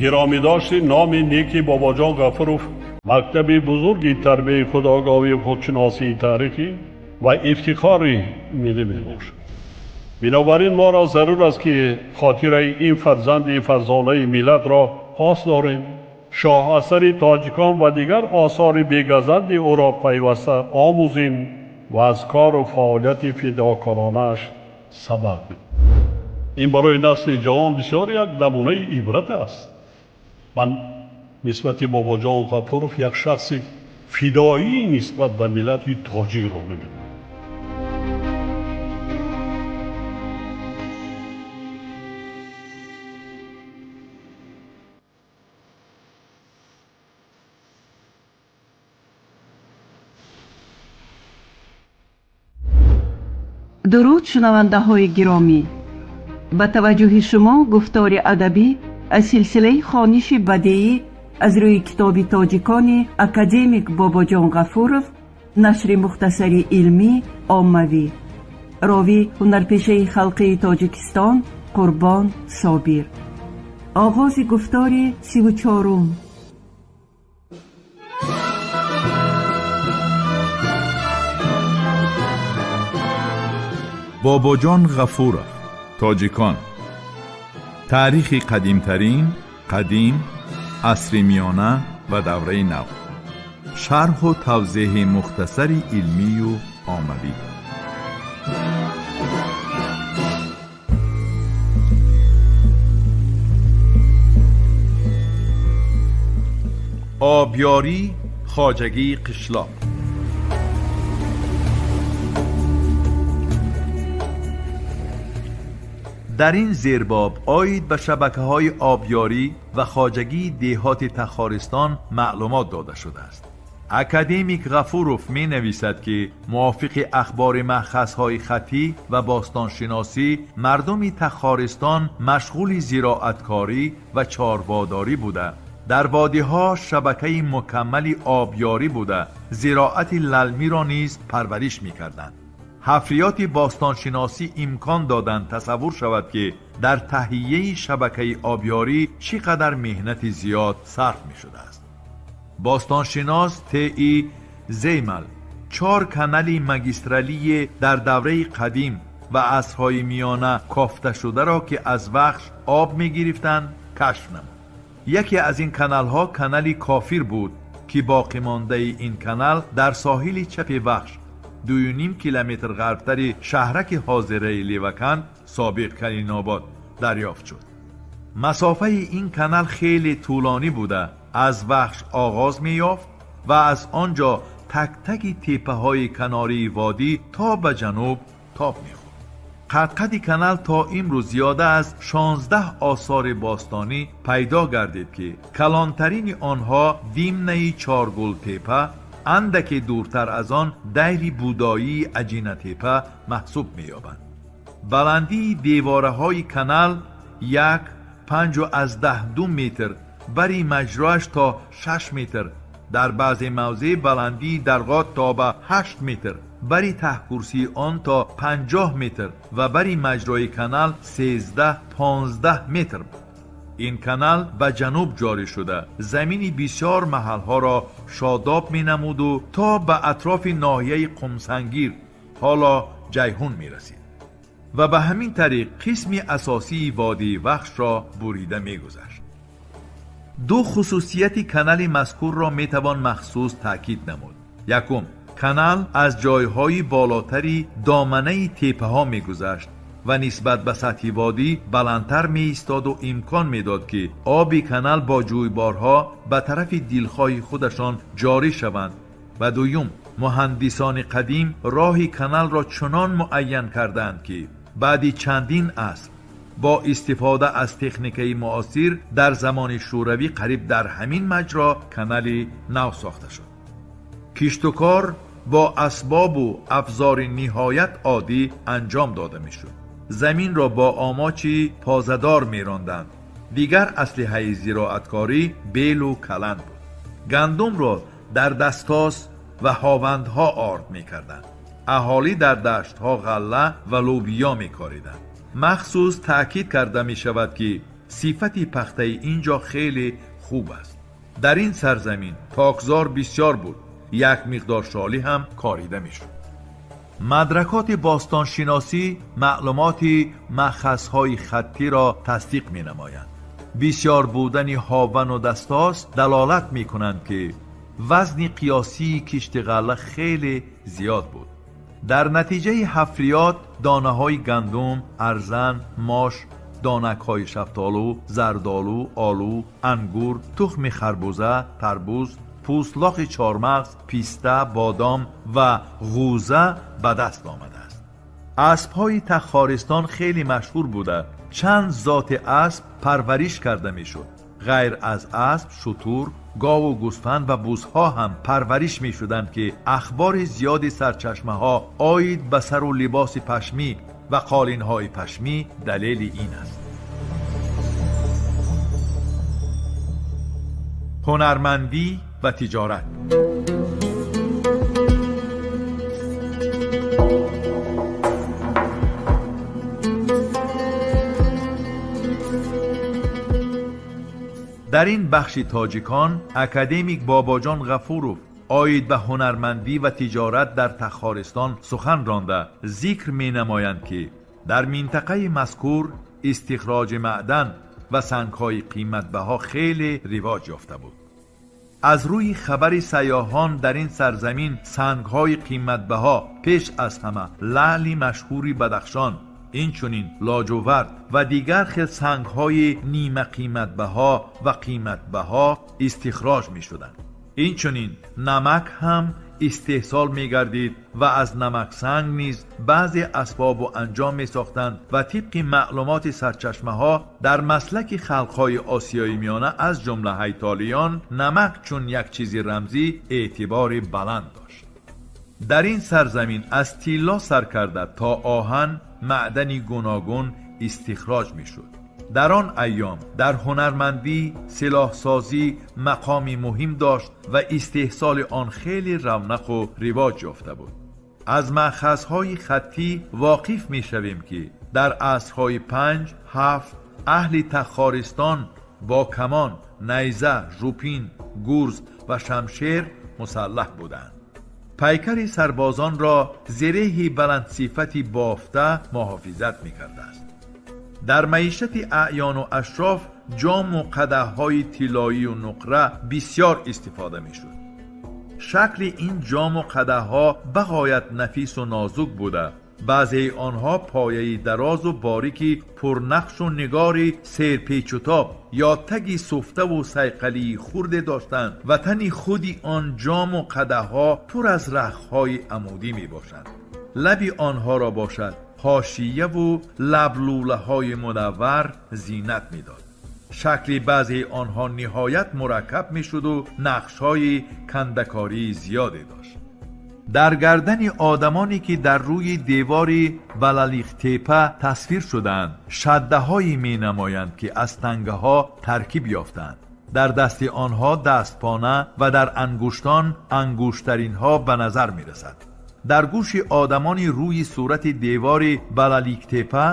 Гиромӣ дошти номи неки Бобоҷон Ғафуров мактаби бузурги тарбияи худогоҳӣ, худшиносии таърихӣ ва ифтихори миллӣ мебошад. Бинобар ин моро зарур аст, ки хотираи ин фарзанди фарзонаи миллатро пос дорем, шоҳасари тоҷикон ва дигар осори бегазанди ӯро пайваста омӯзем ва аз кору фаъолияти фидокоронааш сабақ бигирем. Ин барои насли ҷавон бисёр як намунаи ибрат аст. Ман нисбати Бобоҷон Ғафуров як шахси фидоӣ нисбат ба миллати тоҷикро мебинам. Дуруд, шунавандаҳои гиромӣ! Ба таваҷҷӯҳи шумо гуфтори адабӣ аз силсилаи хониши бадеӣ аз рӯи китоби тоҷикони академик Бобоҷон Ғафуров, нашри мухтасари илмӣ оммавӣ. Ровӣ ҳунарпешаи халқии Тоҷикистон Қурбон Собир. Оғози гуфтори 34-ум. Бобоҷон Ғафуров, тоҷикон. Таърихи қадимтарин, қадим, асри миёна ва давраи нав. Шарҳу тавзеҳи мухтасари илмию оммавӣ. Обёрӣ, хоҷагии қишлоқ. Дар ин зербоб оид ба шабакаҳои обёрӣ ва хоҷагии деҳоти Тахористон маълумот дода шудааст. Академик Ғафуров менависад, ки мувофиқи ахбори маъхазҳои хаттӣ ва бостоншиносӣ мардуми Тахористон машғули зироаткорӣ ва чорводорӣ буда, дар водиҳо шабакаи мукаммали обёрӣ буда, зироати лалмиро низ парвариш мекарданд. Ҳафриёти бостоншиносӣ имкон доданд тасаввур шавад, ки дар таҳияи шабакаи обёрӣ чӣ қадар меҳнати зиёд сарф мешудааст. Бостоншинос Т.И. Зеймал чор канали магистралии дар давраи қадим ва асрҳои миёна кофташударо, ки аз Вахш об мегирифтанд, кашф намуд. Яке аз ин каналҳо канали Кофир буд, ки боқимондаи ин канал дар соҳили чапи Вахш, 2,5 километр ғарбтари шаҳраки ҳозираи Леваканд, собиқ Калинобод, дарёфт шуд. Масофаи ин канал хеле тӯлонӣ буда, аз Вахш оғоз меёфт ва аз он ҷо тактаки теппаҳои канории водӣ то ба ҷануб тоб мехӯрд. Қадқади канал то имрӯз зиёда аз 16 осори бостонӣ пайдо гардид, ки калонтарини онҳо Димнаи Чоргултепа, андаке дуртар аз он дайри будоии Аҷинатепа маҳсуб меёбанд. Баландии девораҳои канал 1,52 метр, бари маҷроаш то 6 метр, дар баъзе мавзеъ баландии дарғот то ба 8 метр, бари таҳкурсии он то 50 метр ва бари маҷрои канал 13-15 метр буд. Ин канал ба ҷануб ҷорӣ шуда, замини бисёр маҳалҳоро шодоб менамуду то ба атрофи ноҳияи Қумсангир, ҳоло Ҷайҳун, мерасид ва ба ҳамин тариқ қисми асосии водии Вахшро бурида мегузашт. Ду хусусияти канали мазкурро метавон махсус таъкид намуд. Якум, канал аз ҷойҳои болотари доманаи теппаҳо мегузашт ва нисбат ба сатҳи водӣ баландтар меистоду имкон медод, ки оби канал бо ҷӯйборҳо ба тарафи дилхоҳи худашон ҷорӣ шаванд. Ва дуюм, муҳандисони қадим роҳи каналро чунон муайян карданд, ки баъди чандин аср бо истифода аз техникаи муосир дар замони Шӯравӣ қариб дар ҳамин маҷро канали нав сохта шуд. Киштукор бо асбобу афзори ниҳоят оддӣ анҷом дода мешуд. Заминро бо омочи позадор меронданд. Дигар аслиҳаи зироаткорӣ белу каланд буд. Гандумро дар дастос ва ҳовандҳо орд мекарданд. Аҳолӣ дар даштҳо ғалла ва лӯбиё мекориданд. Махсус таъкид карда мешавад, ки Сифати пахтаи ин ҷо хеле хуб аст. Дар ин сарзамин токзор бисёр буд, як миқдор шолӣ ҳам корида мешуд. Мадракоти бостоншиносӣ маълумоти маъхазҳои хаттиро тасдиқ менамоянд. Бисёр будани ҳовану дастос далолат мекунанд, ки вазни қиёсии кишти ғалла хеле зиёд буд. Дар натиҷаи ҳафриёт донаҳои гандум, арзан, мош, донакҳои шафтолу, зардолу, олу, ангур, тухми харбуза, тарбуз, пӯстлоқи чормағз, писта, бодом ва ғӯза ба даст омадааст. Аспҳои Тахористон хеле машҳур буда, чанд зоти асп парвариш карда мешуд. Ғайр аз асп, шутур, гову гӯсфанд ва бузҳо ҳам парвариш мешуданд, ки ахбори зиёди сарчашмаҳо оид ба сару либоси пашмӣ ва қолинҳои пашмӣ далели ин аст. Ҳунармандӣ ва тиҷорат. Дар ин бахши тоҷикон академик Бобоҷон Ғафуров оид ба ҳунармандӣ ва тиҷорат дар Тахористон сухан ронда, зикр менамоянд, ки дар минтақаи мазкур истихроҷи маъдан ва сангҳои қиматбаҳо хеле ривоҷ ёфта буд. Аз рӯи хабари сайёҳон дар ин сарзамин сангҳои қиматбаҳо, пеш аз ҳама лаъли машҳури Бадахшон, инчунин лоҷувард ва дигар хел сангҳои нимақиматбаҳо ва қиматбаҳо истихроҷ мешуданд. Инчунин намак ҳам истеҳсол мегардид ва аз намаксанг низ баъзе асбобу анҷом месохтанд ва тибқи маълумоти сарчашмаҳо дар маслаки халқҳои Осиёи Миёна, аз ҷумла ҳайтолиён, намак чун як чизи рамзӣ эътибори баланд дошт. Дар ин сарзамин аз тилло сар карда то оҳан, маъдани гуногун истихроҷ мешуд. Дар он айём дар ҳунармандӣ силоҳсозӣ мақоми муҳим дошт ва истеҳсоли он хеле равнақу ривоҷ ёфта буд. Аз маъхазҳои хаттӣ воқиф мешавем, ки дар асрҳои 5-7 аҳли Тахористон бо камон, найза, жупин, гурз ва шамшер мусаллаҳ буданд. Пайкари сарбозонро зиреҳи баландсифати бофта муҳофизат мекардааст. Дар маишати аъёну ашроф ҷому қадаҳҳои тиллоию нуқра бисёр истифода мешуд. Шакли ин ҷому қадаҳҳо бағоят нафису нозук буда, баъзеи онҳо пояи дарозу борики пурнақшу нигори серпечутоб ё таги суфтаву сайқалии хурде доштанд ва тани худи он ҷому қадаҳҳо пур аз рахҳои амудӣ мебошанд. Лаби онҳоро бошад ҳошияву лаблулаҳои мудаввар зинат медод. Шакли баъзеи онҳо ниҳоят мураккаб мешуду нақшҳои кандакории зиёде дошт. Дар гардани одамоне ки дар рӯи девори Балалихтепа тасвир шудаанд, шаддаҳое менамоянд, ки аз тангаҳо таркиб ёфтаанд. Дар дасти онҳо дастпона ва дар ангуштон ангуштаринҳо ба назар мерасад. Дар гӯши одамони рӯи сурати девори Балаликтепа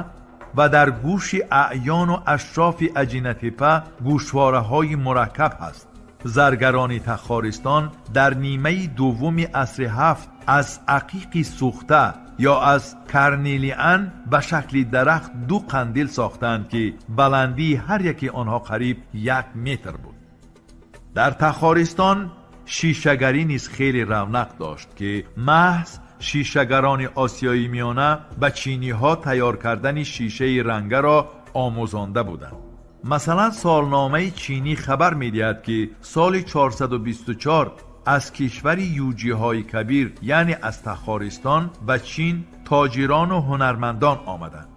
ва дар гӯши аъёну ашрофи Аҷинатепа гӯшвораҳои мураккаб ҳаст. Заргарони Тахористон дар нимаи дуввуми асри ҳафт аз ақиқи сӯхта ё аз карнелиан ба шакли дарахт ду қандил сохтанд, ки баландии ҳар яки онҳо қариб 1 метр буд. Дар Тахористон шишагарӣ низ хеле равнақ дошт, ки маҳз шишагарони Осиёи Миёна ба чиниҳо тайёр кардани шишаи рангаро омӯзонда буданд. Масалан, солномаи чинӣ хабар медиҳад, ки соли 424 аз кишвари Юҷиҳои Кабир, яъне аз Тахористон, ба Чин тоҷирону ҳунармандон омаданд.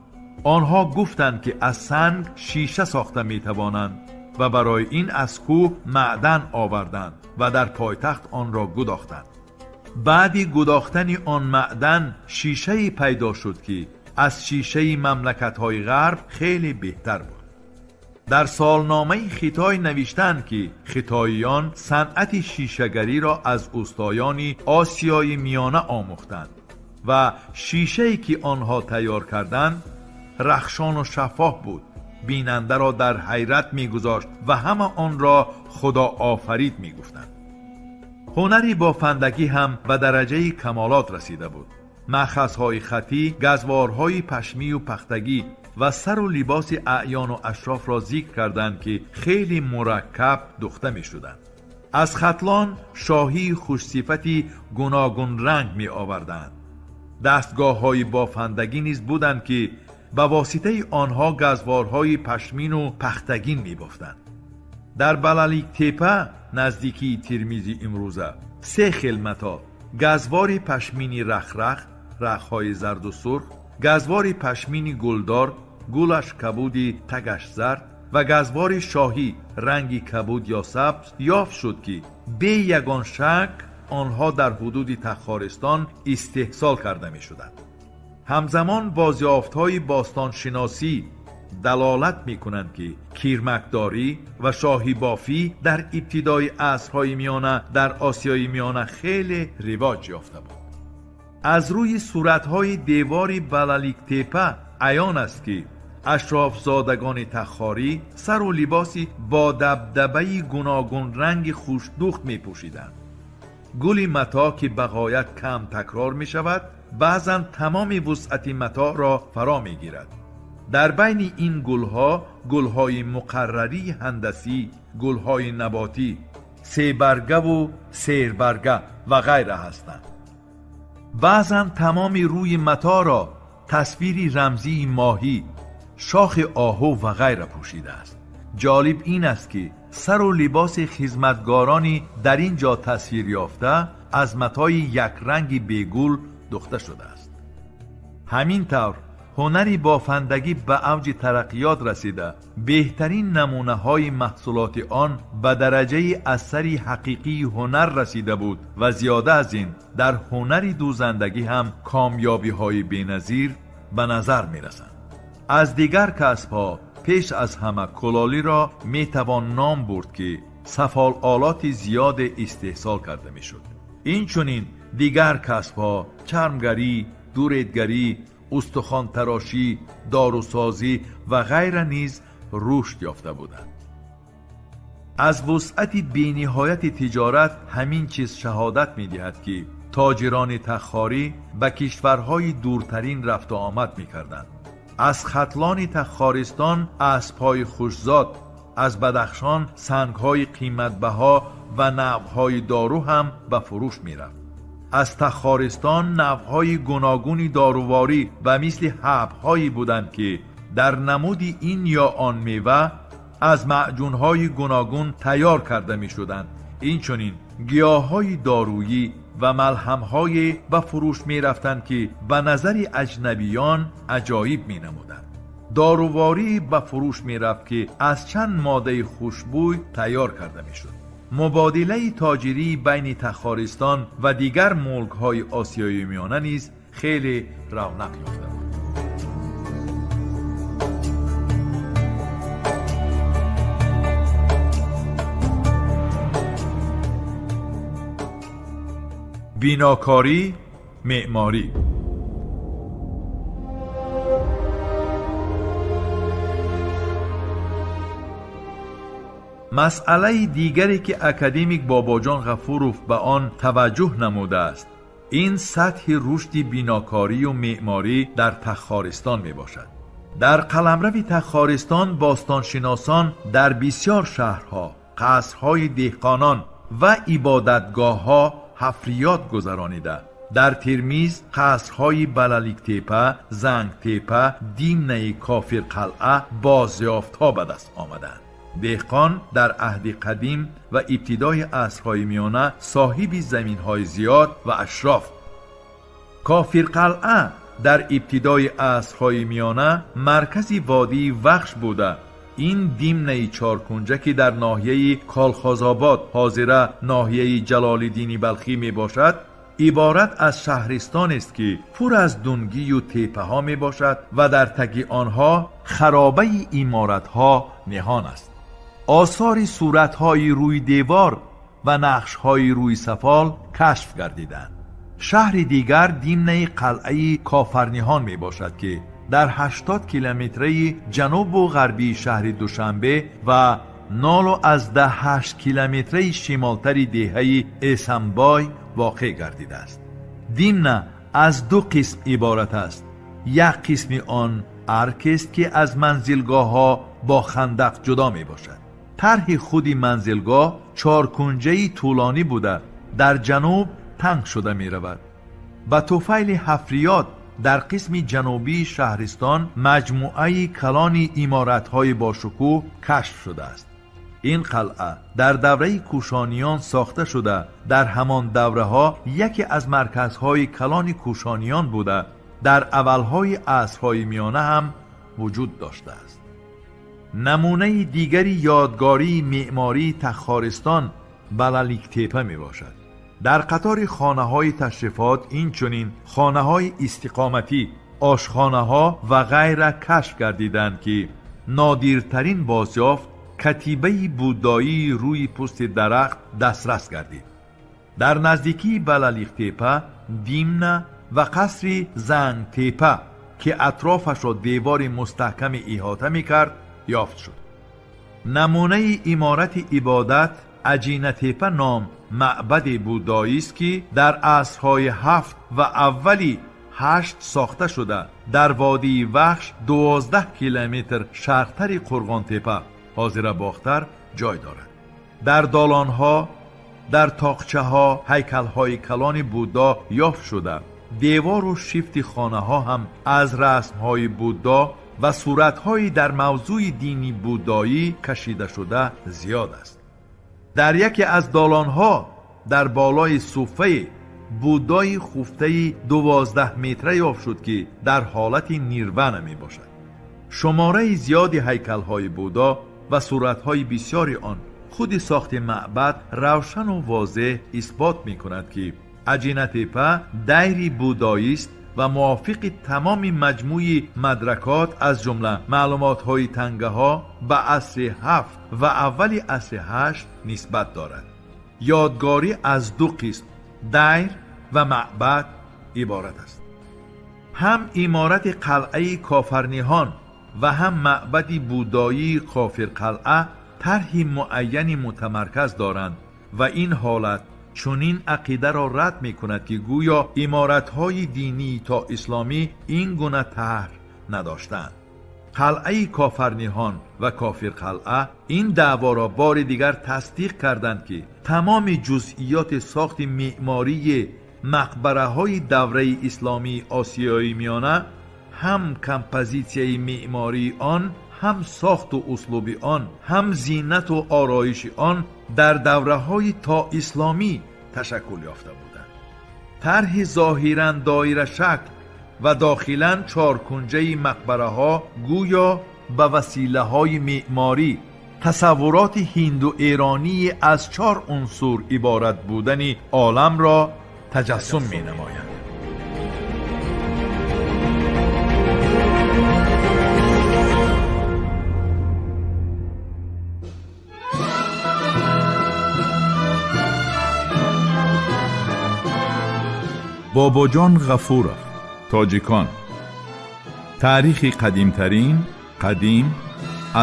Онҳо гуфтанд, ки аз санг шиша сохта метавонанд ва барои ин аз кӯҳ маъдан оварданд ва дар пойтахт онро гудохтанд. Баъди гудохтани он маъдан шишае пайдо шуд, ки аз шишаи мамлакатҳои ғарб хеле беҳтар буд. Дар солномаи Хитой навиштаанд, ки хитоиён санъати шишагариро аз устоёни Осиёи Миёна омӯхтанд ва шишае ки онҳо тайёр карданд, рахшону шаффоф буд. бинанда ро дар ҳайрат мегузошт ва ҳама онро худоофарид мегуфтанд. Ҳунари бофандагӣ ҳам ба дараҷаи камолот расида буд. Маъхазҳои хатӣ, газворҳои пашмию пахтагӣ ва сару либоси аъёну ашрофро зикр карданд, ки хеле мураккаб духта мешуданд. Аз Хатлон шоҳии хушсифати гуногунранг меоварданд. Дастгоҳҳои бофандагӣ низ буданд, ки ба воситаи онҳо газворҳои пашмину пахтагин мебофтанд. Дар Балаликтепа, наздикии Термизи имрӯза, се хел матоъ: газвори пашмини рахрах, рахҳои зарду сурх, газвори пашмини гулдор, гулаш кабуди тагаш зард, ва газвори шоҳӣ ранги кабуд ё сабз ёфт шуд, ки бе ягон шак онҳо дар ҳудуди Тахористон истеҳсол карда мешуданд. Ҳамзамон бозёфтҳои бостоншиносӣ далолат мекунанд, ки кирмакдорӣ ва шоҳибофӣ дар ибтидои асрҳои миёна дар Осиёи Миёна хеле ривоҷ ёфта буд. Аз рӯи суратҳои девори Балаликтепа аён аст, ки ашрофзодагони тахорӣ сару либоси бо дабдабаи гуногунранги хушдухт мепӯшиданд. Гули матоъ, ки ба ғоят кам такрор мешавад, баъзан тамоми вусъати матоъро фаро мегирад. Дар байни ин гулҳо гулҳои муқаррарии ҳандасӣ, гулҳои наботӣ, себаргаву сербарга ва ғайра ҳастанд. Баъзан тамоми рӯи матоъро тасвири рамзии моҳӣ, шохи оҳу ва ғайра пӯшидааст. Ҷолиб ин аст, ки сару либоси хизматгорони дар ин ҷо тасвир ёфта аз матои якранги бегул духта шудааст. Ҳамин тавр ҳунари бофандагӣ ба авҷи тараққиёт расида, беҳтарин намунаҳои маҳсулоти он ба дараҷаи асари ҳақиқии ҳунар расида буд ва зиёда аз ин дар ҳунари дӯзандагӣ ҳам комёбиҳои беназир ба назар мерасанд. Аз дигар касбҳо пеш аз ҳама кулолиро метавон ном бурд, ки сафололоти зиёде истеҳсол карда мешуд. Инчунин дигар касбҳо чармгарӣ, дуредгарӣ, устухонтарошӣ, дорусозӣ ва ғайра низ рушд ёфта буданд. Аз вусъати бениҳояти тиҷорат ҳамин чиз шаҳодат медиҳад, ки тоҷирони тахорӣ ба кишварҳои дуртарин рафту омад мекарданд. Аз Хатлони Тахористон аспҳои хушзод, аз Бадахшон сангҳои қиматбаҳо ва навъҳои дору ҳам ба фурӯш мерафт. Аз Тахористон навъҳои гуногуни доруворӣ ба мисли ҳабҳое буданд, ки дар намуди ин ё он мева аз маъҷунҳои гуногун тайёр карда мешуданд. Инчунин гиёҳҳои доруӣ ва малҳамҳое ба фурӯш мерафтанд, ки ба назари аҷнабиён аҷоиб менамуданд. Доруворӣ ба фурӯш мерафт, ки аз чанд моддаи хушбӯй тайёр карда мешуд. Мубодилаи тоҷирӣ байни Тахористон ва дигар мулкҳои Осиёи Миёна низ хеле равнақ ёфта буд. Бинокорӣ, меъморӣ. Масъалаи дигаре, ки академик Бобоҷон Ғафуров ба он таваҷҷӯҳ намудааст, ин сатҳи рушди бинокорию меъморӣ дар Тахористон мебошад. Дар қаламрави Тахористон бостоншиносон дар бисёр шаҳрҳо, қасрҳои деҳқонон ва ибодатгоҳҳо ҳафриёт гузаронида, дар Термиз қасрҳои Балаликтепа, Зангтепа, Димнаи Кофирқалъа бозёфтҳо ба даст омаданд. Деҳқон дар аҳди қадим ва ибтидои асрҳои миёна соҳиби заминҳои зиёд ва ашроф. Кофирқалъа дар ибтидои асрҳои миёна маркази водии Вахш буда, ин димнаи чоркунҷа, ки дар ноҳияи Колхозобод, ҳозира ноҳияи Ҷалолиддини Балхӣ мебошад, иборат аз шаҳристонест, ки пур аз дунгию теппаҳо мебошад ва дар таги онҳо харобаи иморатҳо ниҳон аст. Осори суратҳои рӯи девор ва нақшҳои рӯи сафол кашф гардиданд. Шаҳри дигар димнаи қалъаи Кофарниҳон мебошад, ки Дар 80 километраи ҷанубу ғарбии шаҳри Душанбе ва 0,8 километраи шимолтари деҳаи Эсамбой воқеъ гардидааст. Димна аз ду қисм иборат аст. Як қисми он аркест, ки аз манзилгоҳҳо бо хандақ ҷудо мебошад. Тарҳи худи манзилгоҳ чоркунҷаи тӯлонӣ буда, дар ҷануб танг шуда меравад. Ба туфайли ҳафриёт дар қисми ҷанубии шаҳристон маҷмӯаи калони иморатҳои бошукӯҳ кашф шудааст. Ин қалъа дар давраи кӯшониён сохта шуда, дар ҳамон давраҳо яке аз марказҳои калони кӯшониён буда, дар аввалҳои асрҳои миёна ҳам вуҷуд доштааст. Намунаи дигари ёдгории меъмории Тахористон Балаликтепа мебошад. Дар қатори хонаҳои ташрифот инчунин хонаҳои истиқоматӣ, ошхонаҳо ва ғайра кашф гардиданд, ки нодиртарин бозёфт катибаи буддоии рӯи пӯсти дарахт дастрас гардид. Дар наздикии Балалиқтепа Димна ва қасри Зангтепа, ки атрофашро девори мустаҳкаме иҳота мекард, ёфт шуд. Намунаи иморати ибодат Аҷинатепа ном маъбади буддоист, ки дар асрҳои ҳафт ва аввали ҳашт сохта шуда, дар водии Вахш 12 километр шарқтари Қурғонтепа, ҳозира Бохтар, ҷой дорад. Дар долонҳо, дар тоқчаҳо ҳайкалҳои калони Буддо ёфт шуда, девору шифти хонаҳо ҳам аз расмҳои Буддо ва суратҳои дар мавзӯи дини буддоӣ кашидашуда зиёд аст. Дар яке аз долонҳо дар болои суффае Буддои хуфтаи 12 метра ёфт шуд, ки дар ҳолати нирвана мебошад. Шумораи зиёди ҳайкалҳои Буддо ва суратҳои бисёри он худи сохти маъбад равшану возеҳ исбот мекунад, ки Аҷинатепа дайри буддоист ва мувофиқи тамоми маҷмӯи мадракот, аз ҷумла маълумотҳои тангаҳо, ба асри ҳафт ва аввали асри ҳашт нисбат дорад. Ёдгорӣ аз ду қисм, дайр ва маъбад, иборат аст. Ҳам иморати қалъаи Кофарниҳон ва ҳам маъбади буддоии Кофирқалъа тарҳи муайяни мутамарказ доранд ва ин ҳолат чунин ақидаро рад мекунад, ки гӯё иморатҳои динии то исломӣ ин гуна тарҳ надоштанд. Қалъаи Кофарниҳон ва Кофирқалъа ин даъворо бори дигар тасдиқ карданд, ки тамоми ҷузъиёти сохти меъмории мақбараҳои давраи исломии Осиёи Миёна, ҳам композитсияи меъмории он, ҳам сохту услуби он, ҳам зинату ороиши он дар давраҳои тоисломӣ ташаккул ёфта буданд. Тарҳи зоҳиран доирашакл ва дохилан чоркунҷаи мақбараҳо гӯё ба василаҳои меъморӣ тасаввуроти ҳинду эронии аз чор унсур иборат будани оламро таҷассум менамояд. Бобоҷон Ғафуров. Тоҷикон: таърихи қадимтарин, қадим,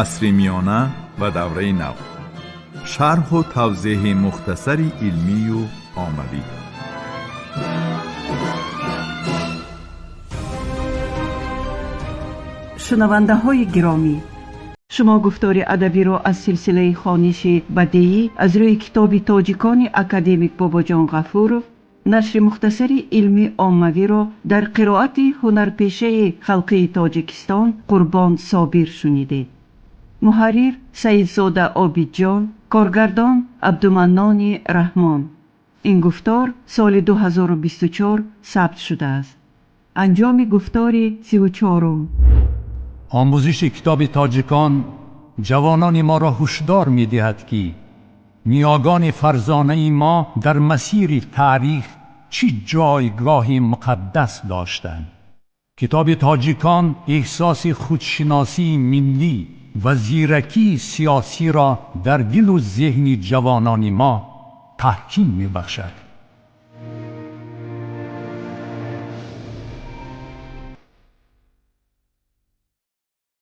асри миёна ва давраи нав. Шарҳу тавзеҳи мухтасари илмию оммавӣ. Шунавандаҳои гиромӣ, шумо гуфтори адабиро аз силсилаи хониши бадеӣ аз рӯи китоби «Тоҷикони» академик Бобоҷон Ғафуров, нашри мухтасари илмӣ оммавиро дар қироати ҳунарпешаи халқии Тоҷикистон Қурбон Собир шунидед. Муҳаррир Саидзода Обидҷон, коргардон Абдуманнони Раҳмон. Ин гуфтор соли 2024 сабт шудааст. Анҷоми гуфтори 34-ум. Омӯзиши китоби «Тоҷикон» ҷавонони моро ҳушдор медиҳад, ки ниёгони фарзонаи мо дар масири таърих чӣ ҷойгоҳи муқаддас доштанд. Китоби «Тоҷикон» эҳсоси худшиносии миллӣ ва зиракии сиёсиро дар дилу зеҳни ҷавонони мо таҳким мебахшад.